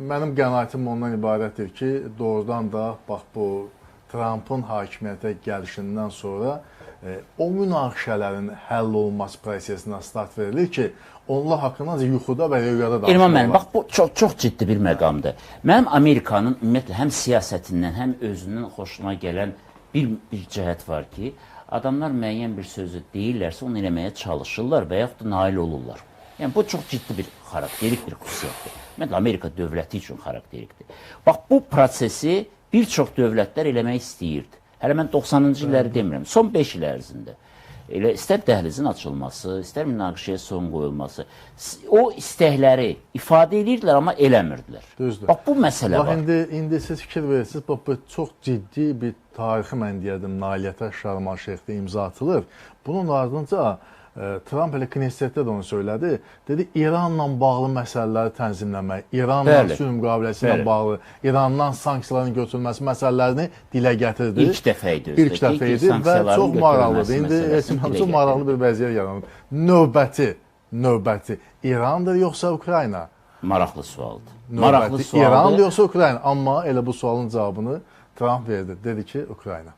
Mənim qənaətim ondan ibarətdir ki, doğrudan da bax bu Trampın hakimiyyətə gəlişindən sonra o münaqişələrin həll olunması prosesinə start verilir ki, onlar haqqında ancaq yuxuda və rüyada danışmaq Elman müəllim, olar. Bax bu çox çox ciddi bir məqamdır. Mənim Amerikanın ümumiyyətlə həm siyasətindən, həm özündən xoşuma gələn bir cəhət var ki, adamlar müəyyən bir sözü deyirlərsə, onu eləməyə çalışırlar və yaxud da nail olurlar. Yəni bu çox ciddi bir xarakterik bir xüsusiyyətdir. Ümumiyyətlə Amerika dövləti üçün xarakterikdir. Bax bu prosesi bir çox dövlətlər eləmək istəyirdi. Hələ mən 90-cı illəri demirəm. Son 5 il ərzində. Elə istər dəhlizin açılması, istər münaqişəyə son qoyulması, o istəkləri ifadə edirdilər, amma eləmirdilər. Düzdür. Bax bu məsələ Bax, var. İndi siz fikir verirsiniz, bax bu çox ciddi bir tarixi, mən deyərdim, nailiyyətə Şarm el-Şeyxdə imza atılır. Bunun ardınca Tramp elə Knessetdə də onu söylədi. Dedi, İranla bağlı məsələləri tənzimləmək, İranla sülh müqaviləsi ilə bağlı, İrandan sanksiyaların götürülməsi məsələlərini dilə gətirdi. İlk dəfə idi. İlk dəfə idi və çox maraqlıdır. İndi çox maraqlı bir vəziyyət yaranır. Növbəti İrandır yoxsa Ukrayna? Maraqlı sualdır. Maraqlı sualdır. İrandır yoxsa Ukrayna? Amma elə bu sualın cavabını Tramp verdi. Dedi ki, Ukrayna.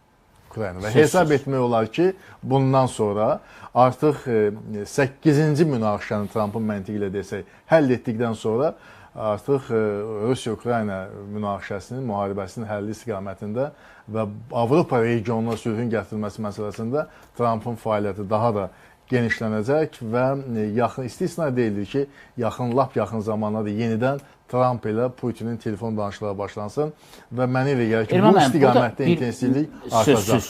Ukrayna. Və hesab etmək olar ki, bundan sonra artıq 8-ci münaqişəni Trampın məntiqi ilə desək, həll etdikdən sonra artıq Rusiya-Ukrayna münaqişəsinin, müharibəsinin həlli istiqamətində və Avropa regionuna sülhün gətirilməsi məsələsində Trampın fəaliyyəti daha da genişlənəcək və yaxın, istisna deyildir ki, lap yaxın zamanlarda yenidən Tramp ilə Putinin telefon danışıqları başlansın və mənə elə gəlir ki, bu istiqamətdə intensivlik artacaq. Sözsüz.